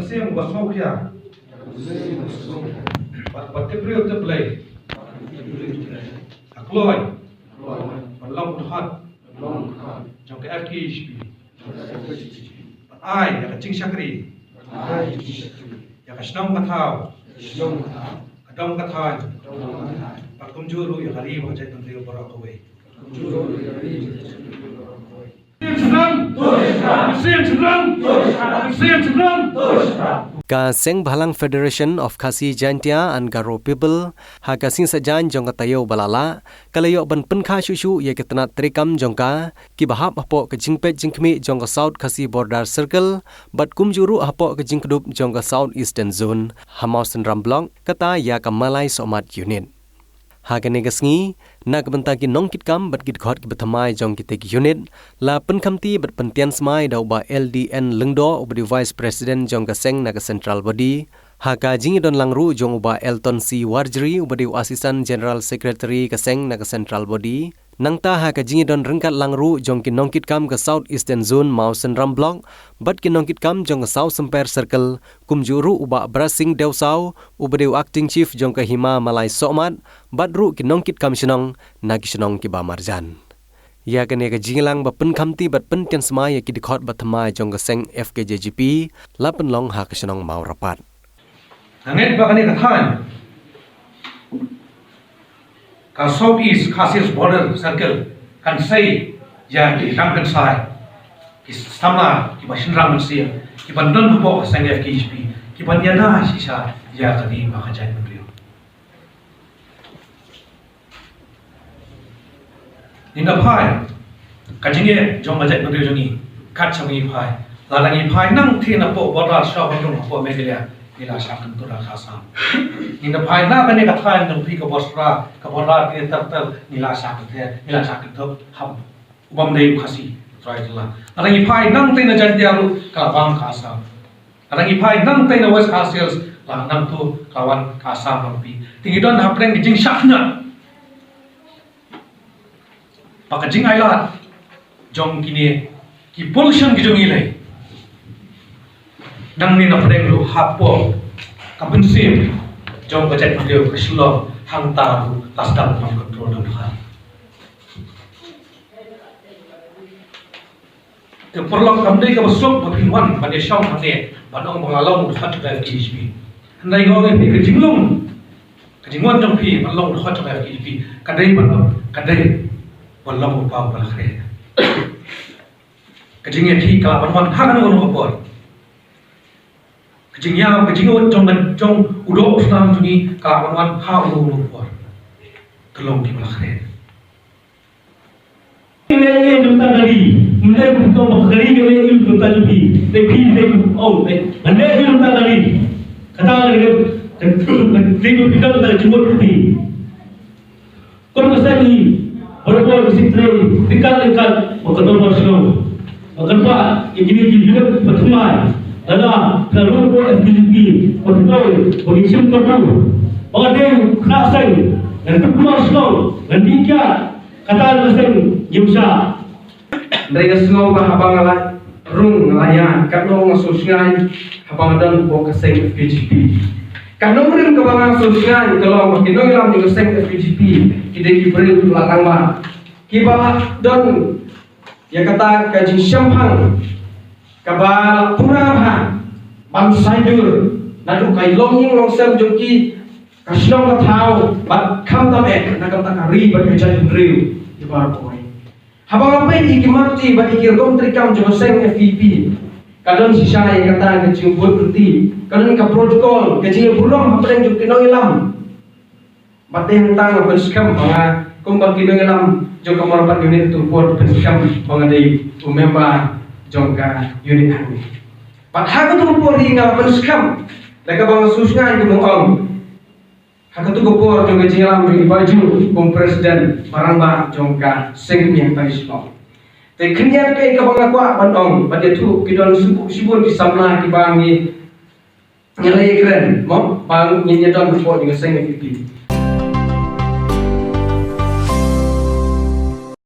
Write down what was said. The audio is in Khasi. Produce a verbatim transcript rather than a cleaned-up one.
Sing ba sngewkhia bad ba tip briew tip Blei ha kloi ban long u dkhot jong ka F K J G P. Bad ai ïa ka jingshakri ïa ka shnong ka thaw, ka dong ka thaiñ bad kumjuh ruh ïa ka ri bad ka jaitbynriew baroh kawei. Ka Seng Bhalang Federation of Khasi Jaintia and Garo People ha ka sngi Saitjaiñ jong ka taïew ba la lah ka la ïoh ban pynkha shuh shuh ïa ki tnat treikam jong ka kiba hap hapoh ka jingpeit jingkhmih jong ka South Khasi Border Circle bad kumjuh ruh hapoh ka jingkdup jong ka South Eastern Zone ha Mawsynram Block, kata ïa ka Malai Sohmat Unit. Ha kane ka sngi, na ka bynta ki nongkitkam bad ki dkhot kiba thymmai jong kitei ki unit, la pynkhamti bad pyntian smai da u Bah L D N Lyngdoh uba dei u Vice President jong ka seng na ka Central Body, ha ka jingïadon lang ruh jong u Bah Elton C Warjri uba dei u Assistant General Secretary ka seng na ka Central Body. Nangta ha ka jingïadon ryngkat lang ruh jong ki nongkitkam ka South Eastern Zone Mawsynram Block bad ki nongkitkam jong ka South Symper Circle, kumjuh ruh u Bah Brasing Dewsaw uba dei u Acting Chief jong ka Hima Malai Sohmat bad ruh ki nongkitkam shnong na ki shnong kiba marjan. Ïa kane ka jingïalang ba pynkhamti bad pyntian smai ïa ki dkhot ba thymmai jong ka seng F K J G P la pynlong ha ka shnong Mawrapat. Nga ngeit ba kane ka thaiñ, ka South East Khasi Hills Border Circle, kan sei ïa ki rangkynsai, ki samla kiba shynrang mynsiem kiban don hapoh ka seng F K J P, kiban ïada shisha ïa ka ri bad ka jaitbynriew. Ngin da phai ka jingeh jong ka jaitbynriew jong ngi, kat shaba ngi phai, lada ngi phai nangtei napoh border sha ban rung hapoh Meghalaya, ngi la shah kyntur ha ka Assam. Ngin da phai na kane ka thaiñ jong phi ka Bosra, ka border kine ter ter, ngi la shah kyntur, ngi la shah kyntur ha u bym dei u Khasi, u trai jylla. Lada ngi phai nangtei na Jaintia ruh ka la bang ka Assam. Lada ngi phai nangtei na West Khasi Hills, la nangtu ka la wan ka Assam lang phi. Te ngi don hapdeng ka jingshah khñiot ba ka jingailad jong kine ki politician ki jong ngi lei. Nangne na pdeng ruh hapoh ka mynsiem jong ka jaitbynriew ka Shillong hangta ruh la sdang ban control da u Bhoi. Te paralok, kam dei kaba suk ba phin wan ban ïashong hangne ban ong ba nga long u dkhot jong ka F K J G P. Hynrei nga ong ïa phi ka jinglong, ka jingwan jong phi ban long u dkhot jong ka F K J G P ka dei ban, ka dei ban long u paw ba la khreh. Ka jingïakhih ka lah ban wan ha kano kano ka por. Ka jingïa, ka jingïaud jong, jong u doh u snam jong ngi ka lah ban wan ha kano kano ka por. Ka long kiba la khreh. Leh ïa mynta ka ri, leh mynta ka ri, leh ïa mynta ka ri, leh phi leh ong leh, leh ïa mynta ka ri. Kata ka ri ka, ka, ka ri ka phi ka, ka jingmut ka phi. Kum ka seng hi, barabor ka seng trei, ryngkat ryngkat bad ka dorbar shnong. Bad kyrpad ïa kine ki unit ba thymmai, lada ka ruh ka F K J P ba thymmai, ba ngi shim kabu, ba ka dei ka seng, ngan duk kumar shnong, ngan dih kiad, kata ka seng ngim shah. Hynrei nga sngew ba haba nga la rung nga la ïaid, katno nga sngewsngaiñ haba nga don hapoh ka seng F K J P. Ka nongrim kaba nga sngewsngaiñ ka long ba ki nongïalam jong ka seng F K J P ki dei ki briew kiba la rangbah, kiba la don ïa kata ka jingshemphang kaba la pura bha ban saiñdur naduh ka longïing longsem jong ki, ka shnong ka thaw, bad khamtam eh na ka bynta ka ri bad ka jaitbynriew ïa baroh kawei. Haba nga peit ïa ki mat bad ïa ki rukom treikam jong ka seng F K J P, ka don shisha ïa kata ka jingbud ryntih, ka don ka protocol, ka jingburom hapdeng jong ki nongïalam. Bad dei hangta nga pynskhem ba nga, kumba ki nongïalam jong ka Mawrapat Unit, tu por pynskhem ba nga dei u member jong ka unit hangne. Bad ha katu ka por hi nga pynskhem da kaba nga sngewsngaiñ kumba nga ong. Ha katu ka por jong ka jingïalam jong i Bah Ju kum president ba rangbah jong ka seng kmie ha Shillong. Te khyndiat kaei kaba nga kwah ban ong, ban ïathuh, ki don shibun shibun ki samla kiba ngi, ngi la ïakren mo ba ngin ïa don hapoh jong ka seng F K J P.